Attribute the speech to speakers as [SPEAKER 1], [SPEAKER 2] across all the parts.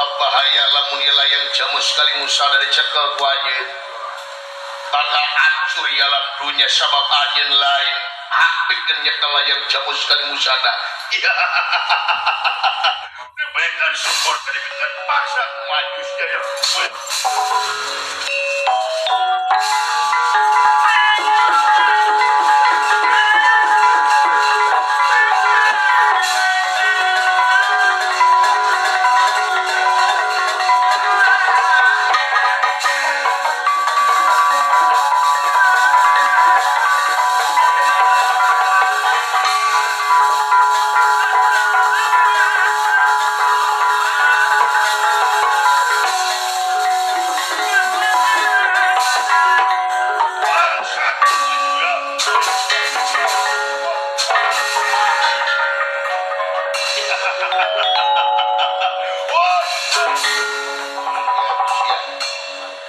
[SPEAKER 1] Sabab bahaya lamun ieu layang jamus kali musada dicekel ku anjeun. Bakal hancur di alam dunia sabab anjeun lain hak pikeun nyekel layang jamus kali musada. Diberikan syukur, diberikan paksa maju jaya.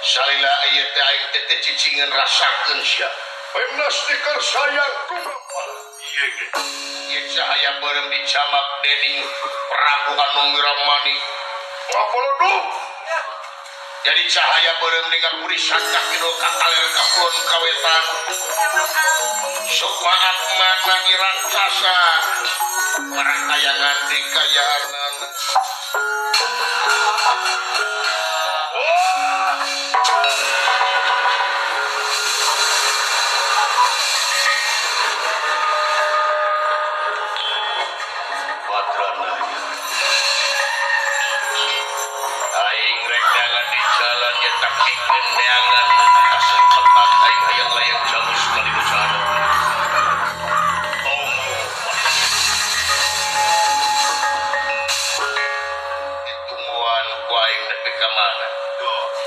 [SPEAKER 1] Salila ieu teh aing teh teu cicingeun rasakeun sia. Pemnas dikar sayang kumapal. Ieu ge. Ieu cahaya beureum dicamak dening Prabu anu Miramani. Ngapoloduh. Jadi cahaya beureum dengan purisan ka kidul ka kaler ka kulon ka wetan. Sukma atmana irancasa. Marakayangan dikayanan. Aing rek neangan di jalan ya tak pikeun neangan kasempetan aing hayang layang jamus kali musada. Ditungguan ku aing nepi ka mana?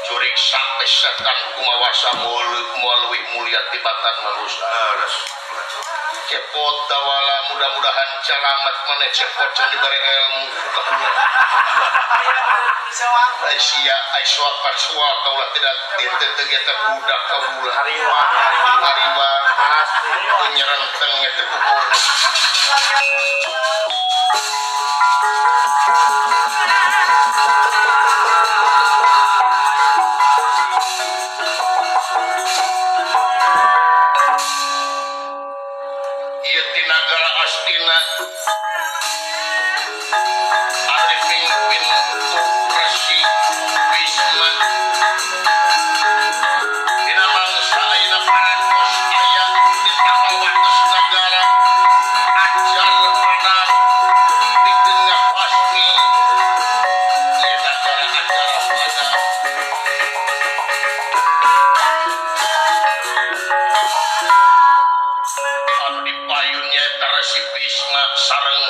[SPEAKER 1] Curik sampai setan kumawasa moal leuwih mulia tibatan manusia. Cepot dawala mudah-mudahan calamat maneh cepot can dibere ilmu kaula. Ai sia ai suapan suap kaula tidak teu teu eta budak kaula. Hariwa nyerenteng eta pukul. Ieu ti nagara Astina anu dipimpin ku Resi Bisma. Dina mangsa ayeuna parantos aya di tapal wates nagara ajar padang pikeun ngapasmi ieu nagara acara padang. Anu dipayun nyaeta Resi Bisma sareng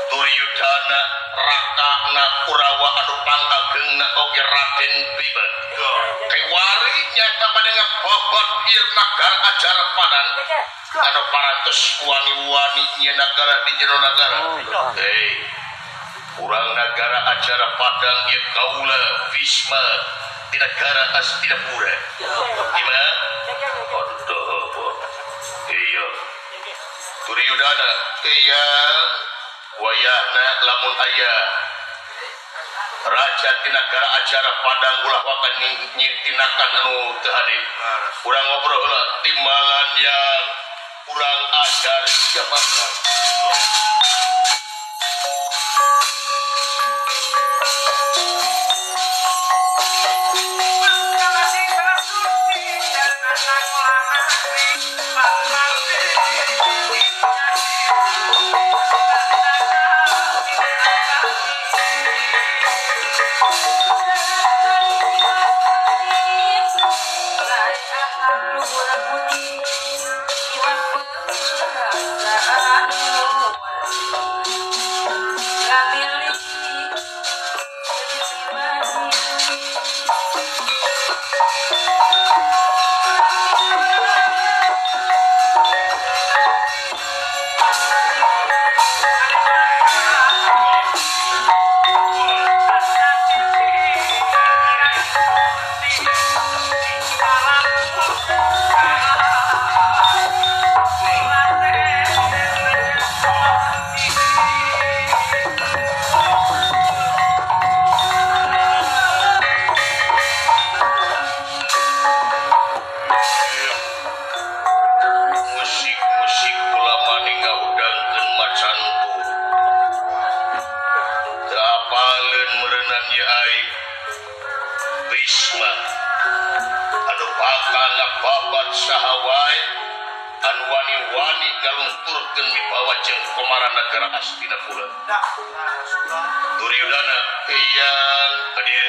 [SPEAKER 1] Duryudana rakana Kurawa anu pangagengna oge Raden Bima. Kewari nyaeta bade ngabobot ieu nagara acara padang anu parantos wani-wani nya nagara di jero nagara. Hei, urang nagara acara padang ieu kaula Bisma di nagara Astinapura. Gimana? Aduh, iya. Duryudana, iya. Wayahna lamun aya raja di nagara acara padang ulah waka nyintinakan anu teu hade. Urang ngobrol heula timbalan yang urang ajar siapa. Ngababat saha wae anu wani-wani ngalunturkeun wibawa jeung komaran negara Astina Pura. Duryudana eyang hadir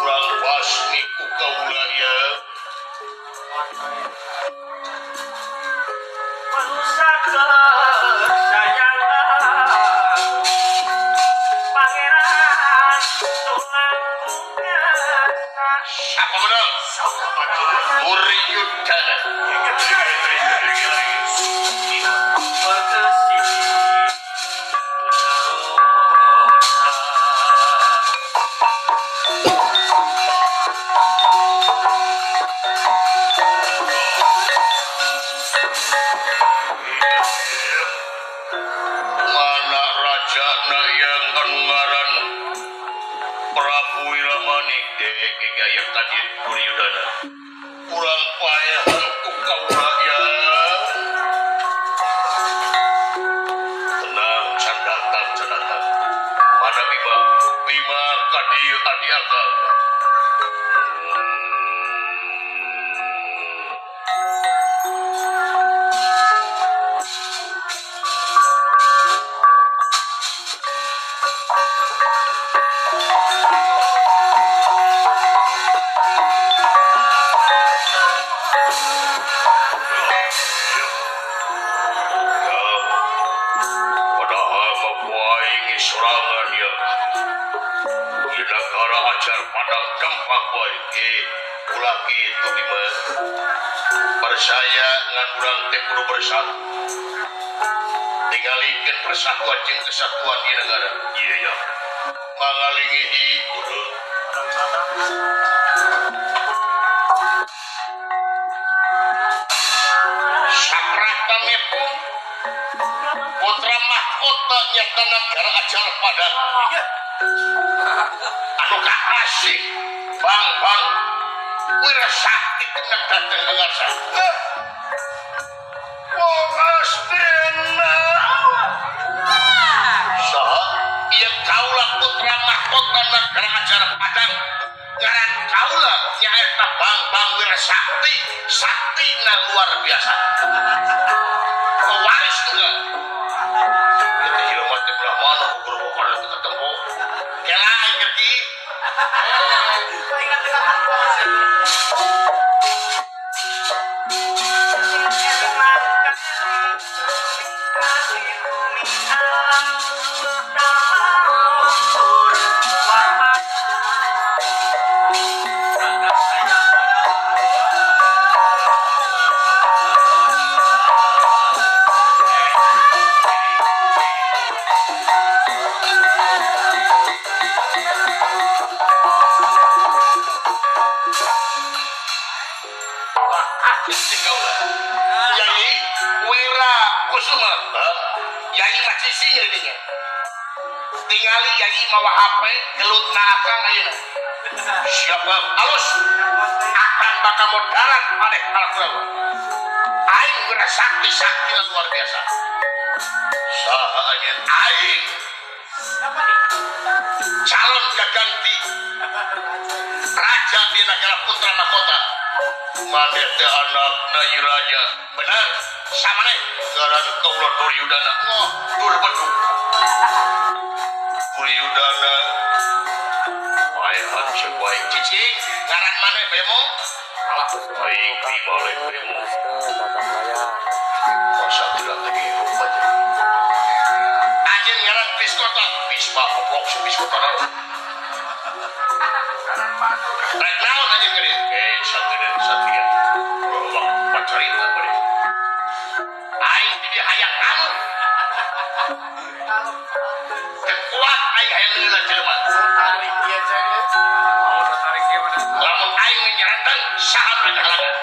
[SPEAKER 1] kurang basmi ku kaula ieu. Apa benar? Duryudana. Mana raja na yang anu ngaran Prabu Wiramani gaya tadi Duryudana. Kurang payah ku kaula ya. Tenang candatang candatang. Mana Bima? Bima kadieu adi akal. Sorangan ya di negara ajar padang tempat baik ulah kitu Bima. Percaya ngan urang teh kudu bersatu. Tingalikeun persatuan jeung kesatuan di negara. Iya ya. Mangalingihi kudu. Sakrata mepung putra mahkota nyata negara ajar padang. Anu kasih bang-bang Wirasakti kena datang mengarsa. Wong Astina. Saha? Ieu kaula putra mahkota negara ajar padang. Ngaran kaula nyaeta bang-bang Wirasakti, saktina luar biasa. Pewaris tunggal. Itu jelema teh belah mana guru kana teu ketemu. Kela aing ngerti. Yai Wira Kusuma, Yai ngacisi jadinya. Tingali Yai mawa HP gelutna akang ayeuna. Siapa alus akan bakal modaran maneh kalakuan. Aing Wira sakti sakti luar biasa. Saha ayeuna aing calon gaganti raja di negara putra mahkota. Maneh teh anakna ieu raja. Bener, samaneh ngaran kaula Duryudana. Oh, dur bedu. Duryudana. Paehan ceuk wae cicing, ngaran maneh bemo? Alah, aing balik bemo. Masa tidak lagi hirup aja. Anjeun ngaran Piskota, Pispa goblok si Piskota. Rek naon anjeun geuning? Satria satria. Loba pacarita beuh. Aing di dieu hayang kamu. Teu kuat aing hayang leuleun jelema.
[SPEAKER 2] Tarik ieu teh. Oh, tarik ieu mana?
[SPEAKER 1] Lamun aing nyerenteng saha nu halangan.